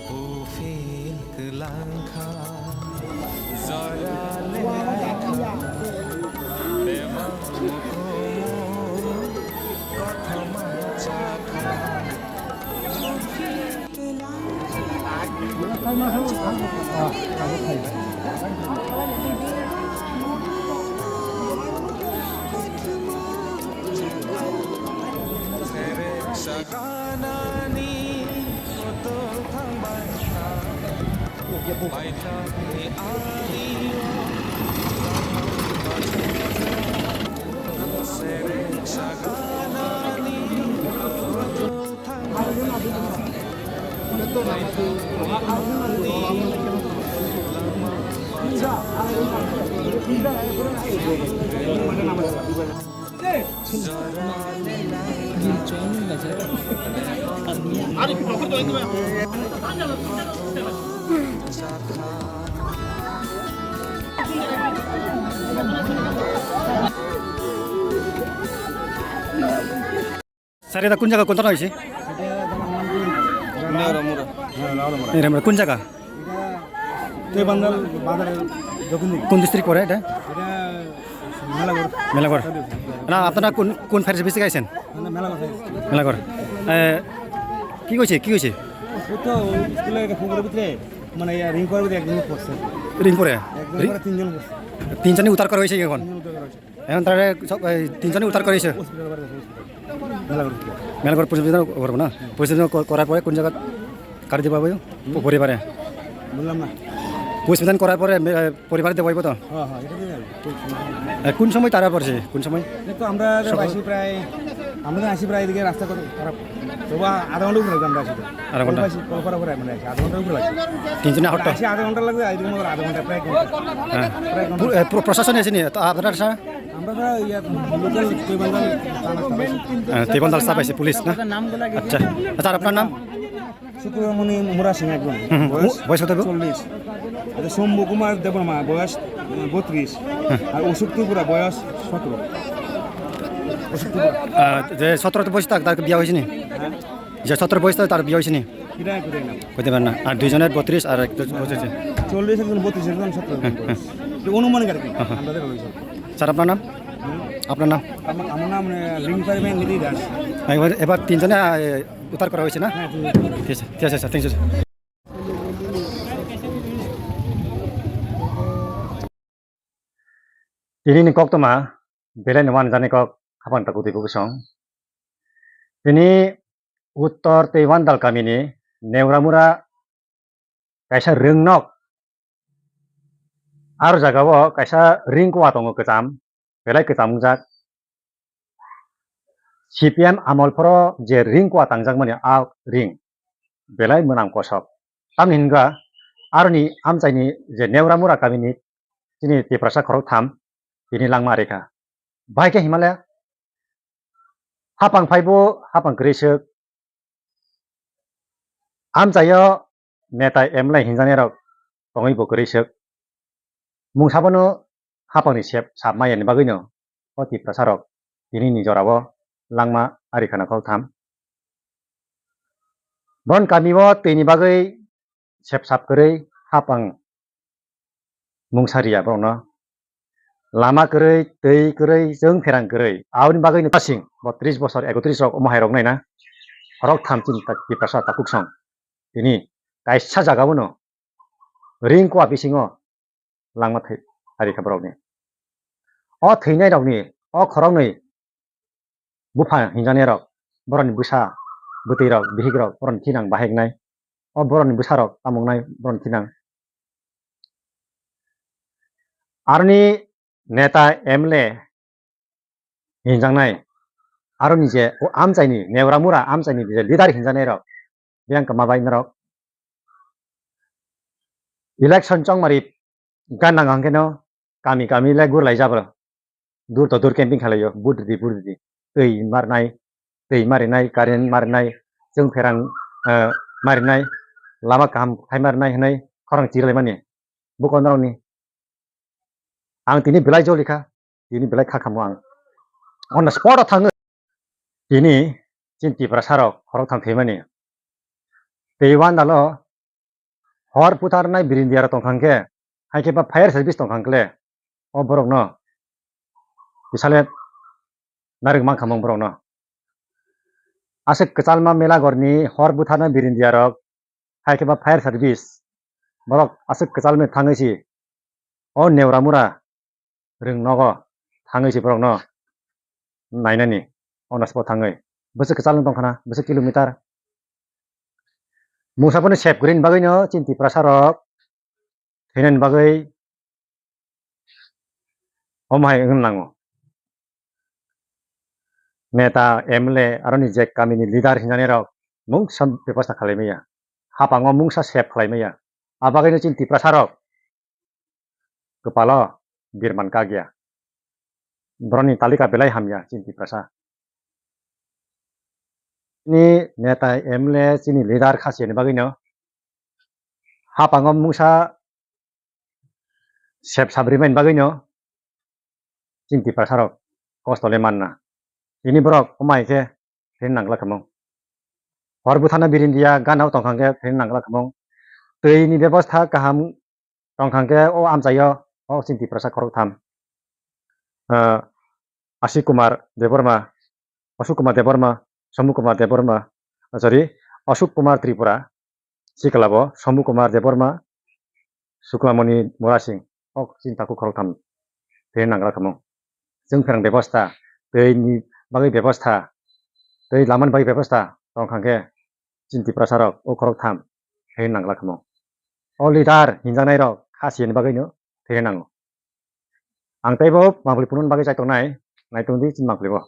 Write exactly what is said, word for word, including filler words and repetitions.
Buphil kwlangkha, jora lehaikha, bebak mukumu kothoma chakha. Serek saganani kotor thangbai kha. Baithakni alio serek saganani kotor thangbai kha. Sir, এটা কোন জায়গা, কোন থানা হয়েছে? কোন জায়গা? এটা তেবান্দাল বাজারের দক্ষিণ দিকে। কোন ডিস্ট্রিক্ট পড়ে এটা? এটা মেলাঘর। মেলাঘর। না, আপনারা কোন, কোন ফায়ার সার্ভিস থেকে আইছেন? মানে মেলাঘর থেকে। মেলাঘর। এ, কি কইছে? কি কইছে? ও তো স্কুলে একটা পুকুরের ভিতরে, মানে, ইয়া, রিং করার ভিতরে একজন পড়ছে। রিং করে? একজন রিং? করে তিনজন পড়ছে। তিনজনই উদ্ধার করা হয়েছে এখন? তিনজন উদ্ধার করা হয়েছে। এখন তারা সব, এই, তিনজনই উদ্ধার করেছে। হসপিটাল বাড়ি আছে, হসপিটাল। মেলাঘর হসপিটাল। মেলাঘর পুলিশ বিধান করবো না? পুলিশ বিধান ক-, করার পরে কোন জায়গা কাটি দিবা ভাই? প-, পরিবারে? বললাম না। পুলিশ বিধান করার পরে মে-, পরিবারে দেবো তো? হ্যাঁ, হ্যাঁ, এটা দিয়ে যাবে। এ, কোন সময় তারা পড়ছে? কোন সময়? এই তো আমরা তো সকাল? আসি প্রায়, আমরা তো আসি প্রায় এদিকে রাস্তা কত খারাপ। তবু আধা ঘন্টা উপরে লাগবে আমরা আসি। আধা ঘন্টা? কলপাড়া, কলপাড়া পরে আমরা আসি, আধা ঘন্টা উপরে লাগবে। তিনজনে আহত? আসি আধা ঘন্টা লাগবে, এদিকে মনে হয় আধা ঘন্টা, প্রায় এক ঘন্টা। হ্যাঁ। প্রায় এক ঘন্টা। পু-, এ, প্র-, প্রশাসন এসেনি? তো আপনারা, স্যার? আমরা তো ইয়া, লোকাল তৈবান্দাল থানা, থানা। হ্যাঁ, তৈবান্দাল স্টাফ আছে, পুলিশ না? আচ্ছা। আচ্ছা, আপনার নাম? শুক্রমণি মুরা সিং একজন। হুম, হুম। বয়স বয়স কত হবে? চল্লিশ। আচ্ছা, শম্ভু কুমার দেববর্মা, বয়স, উম, বত্রিশ। হ্যাঁ। আর অশোক ত্রিপুরা, বয়স সতেরো। অশোক ত্রিপুরা। আহ, যে সতেরো বয়স তার, তার বিয়া হয়েছে নি? হ্যাঁ। যে সতেরো বয়স তার, তার বিয়া হয়েছে নি? কিরা, কিরা না। কইতে পারেন না। আর দুইজনের বত্রিশ আর এক বছর হয়েছে। চল্লিশ একজন, বত্রিশ একজন, সতেরো একজন হ্যাঁ, বয়স। হ্যাঁ। তো অনুমানিক আর কি, হ্যাঁ, হ্যাঁ। আন্দাজে রয়েছে। স্যার, আপনার নাম? হুম? আপনার নাম? আমার, আমার নাম, মানে, লিঙ্কন লিলি দাস। একবার, এবার তিনজনে, আহ, উদ্ধার করা হয়েছে না? হ্যাঁ, তিনজন। ঠিক আছে, ঠিক আছে, sir, thank you, sir. Tini ni koktoma belai no manjani kok hapang ta kutui kok song. Tini Uttor Teiwandal kamini Neuramura kaisa rwngnok. Aro jagao kaisa ring kua tongo kwcham, belai kwcham wngjak. C P M amol phoro je ring kua tangjakmani a ring belai mwnam kosok. Tamni hwnba aroni amchaini je Neuramura kamini chini Tiprasa khoroktham tini langma rikha. Bahai khe himale hapang phaibo hapang kwrwi swk. Amchaio neta M L A hinjaknai rok tongwi bo kwrwi swk. Mungsa bono hapangni sep sap maya ni bagwino o Tiprasa rok tini ni jorao langma ari khana kol tham. Bon kami o twi ni bagwi sep sap kwrwi hapang mungsa riya borokno. Lama kwrwi, twi kwrwi, chwng pherang kwrwi. Aboni bagwi no pasing bo tris bosor, ekotris rok omo hai rok nai na. Khorok tham chini ta-, Tiprasa takhuk song. Tini kaisa jaga bono ring kua bisingo langma thai, thari kha borokni. O thwinai rokni, o khoroknwi bupha hinjaknai rok, borokni bwsa, bwtwi rok, bihik rok, borokni thinang bahai wngnai. O borokni bwsa rok tamo wngnai, borokni thinang. Aroni neta M L A hinjaknai, aroni je o amchaini, Neuramura amchaini je leader hinjaknai rok, biyang kwma bai norok. Election chongmari gana hwnkhe no kami kami le gurlai jabra. Dur to dur camping khalai yo, budri budri. Twi marnai, twi marinai, current marinai, chwng pherang, eh, marinai, lama kaham khai marinai hinai khorang chirlai mani. Buko norokni. Ang tini belai joli kha, tini belai kha khamo ang. On the spot o thangwi. Tini chini Tiprasa rok khorok thang thwi mani. Tei wandalo hor putar nai birindia rok tong khang khe, hai khe ba fire service tong khang kle, o borok no. Bisale narik mang khamung borok no. Aswk kwchalma mela gorni hor butharna birindia rok, hai khe ba fire service. Borok aswk kwchalma thangwi si, o Newramura rwng nogo thangwi si borok no nainani, o nasbo thangwi. Bwswk kwchal wng tong khana, bwswk kilometer. Mungsa phano save kwrwini bagwi no chini Tiprasa rok thwinani bagwi omo hai wng nango. Neta, M L A, aroni je kamini leader hinani rok mungsa bebosta khalai maya. Hapango mungsa save khalai maya. A bagwino chini Tiprasa rok kwpalo birman kagya. Boroni talika belai hamya chini Tiprasa. Ni neta, M L A, chini leader khasiyani bagwino hapango mungsa sep sabri mani bagwino chini Tiprasa rok kosto le manna. Ini borok omai khe thwini nangla khamung. Hor buthana birindia gana tong khang khe thwini nangla khamung. Twi ni bebosta kaham tong khang khe o amchaio o chini Tiprasa khorok tham. Ah, Ashik Kumar Debbarma, Ashok Kumar Debbarma, Somu Kumar Debbarma, ah, sorry, Ashok Kumar Tripura, Siklabo Somu Kumar Debbarma, Suklamoni Murasing, ok chini takhuk khorok tham thwini nangla khamung. Chwng pherang bebosta, twi ni bagwi bebosta, twi lamani bagwi bebosta tong khang khe chini Tiprasa rok o khorok tham thwini nangla khamung. O leader hinjaknai rok khasiyani bagwino thwini nango. Ang teibo mangpili phunukni bagwi chai tongnai, naitung di chini mangpili bo.